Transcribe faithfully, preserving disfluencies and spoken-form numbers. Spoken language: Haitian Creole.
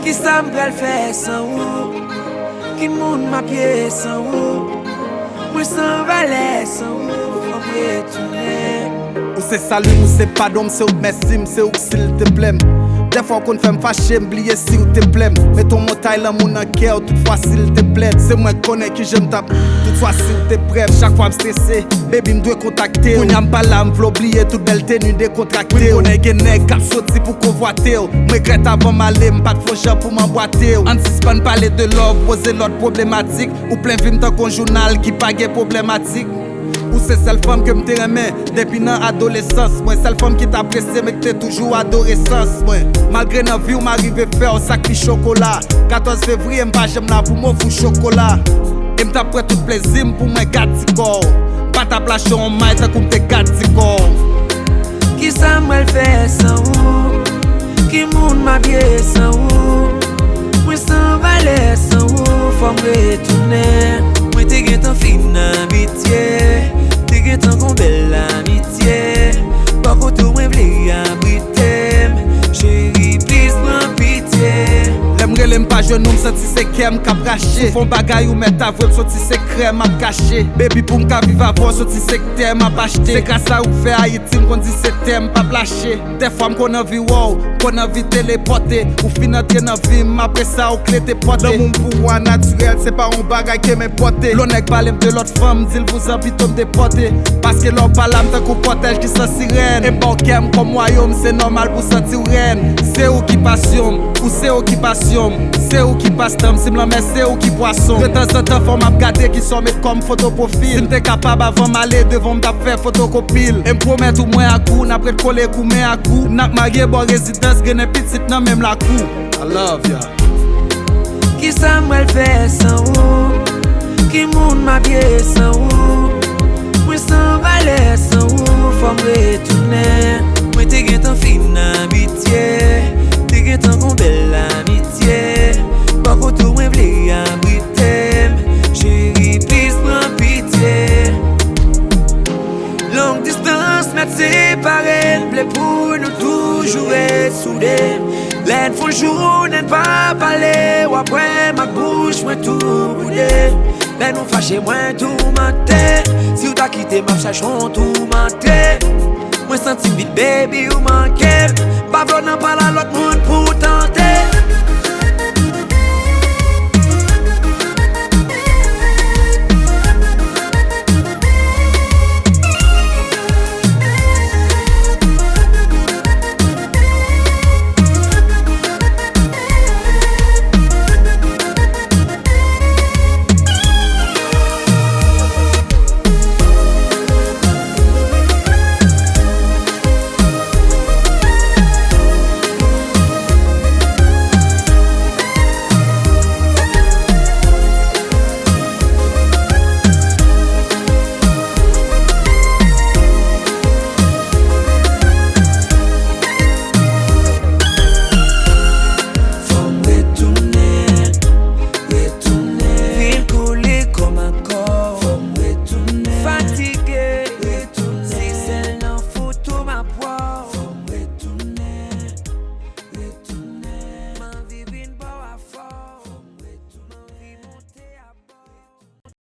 Kisa m pral fè san ou? Ki moun m ap ye san ou? Mwen san valè san ou, fò m retounen. Ou se salim, ou se padon m, se ou k mèsi m, se ou k silteplè m. Dèfwa ou konn fè m fache, m bliye si ou te plè m. Met on montay lanmou nan kè w, toutfwa si l te plè. Se mwen k konnen kijan m t ap toutfwa si ou te prè m. Chak fwa m strese, baby, m dwe kontakte w. Kounye a m pa la, m vle w bliye tout bèl teni dekontrakte w. Wi, m konnen gen nèg k ap soti pou konvwate w. M regrèt avan m ale, m pa t fè on jan pou m anbwate w. Ann sispann pale de love, poze lòt pwoblematik. Ou plen vi m tankou on jounal ki pa gen pwoblematik. Ou se sèl fanm ke m te renmen depi nan adolesans mwen. Sèl fanm ki t apresye m e k te toujou adore sans mwen. Malgre nan vi w m a rive fè w sak pi chokola. Katòz fevriye m pa janm la pou m ofri w chokola. E m t ap pran tout plezi m pou mwen gad ti kò w. M pa t ap lache on may tankou m te gad ti kò w. Kisa m pral fè san ou? Ki moun m ap ye san ou? Mwen san valè san ou, fò m retounen. Mwen te gentan fin abitye, te gentan gon bèl amitye. Bò kote w mwen vle abrite m, cheri, please pran pitye. Lè m rele m pa jwenn ou, m santi se kè m k ap rache. Ou fè on bagay ou mèt avwe m, santi se krè m ap kache. Baby, pou m ka viv avè w, santi se tè m ap achte. Se gras a ou k fè Ayiti, m konn di se tè m p ap lache. Dèfwa m konn anvi wè w, m konn anvi telepòte. Ou fin antre nan vi m, apre sa ou klete pòte. Lanmou m pou ou a natirèl, se pa on bagay ke m enpòte. Lè on nèg pale m de lòt fanm, di l vouzan pito m depòte. Paske lè w pa la, m tankou kòtèj ki san sirèn. E m ba w kè m kòm wayòm, se nòmal pou w santi w rèn. Se ou ki pasyon m, ou se okipasyon m. Se ou ki pastan m, si m lanmè, se ou ki pwason m. De tanzantan, fò m ap gade kisa w met kòm foto pwofil. Si m te kapab, avan m ale, devan w m t ap fè fotokopi l. E m pwomèt ou, mwen ak ou, n ap ret kole kou men ak kou. N ap marye bò rezidans, grennen pitit nan menm lakou. I love ya. Kisa m pral fè san ou? Ki moun m ap ye san ou? Mwen san valè san ou, fò m retounen. Mwen te gentan fin abitye, te gentan gon bèl amitye. Bò kote w mwen vle abrite m, cheri, please pran pitye. Long distance mèt separe n, vle pou nou toujou ret soude. Lè n fè on jounen n pa pale, w ap wè m ak bouch mwen tou boude. Lè nou fache mwen toumante, si w ta kite m ap chache on toumante. Mwen santi m vid, baby, ou manke m. Pa vle w nan pale a lòt moun pou w tante.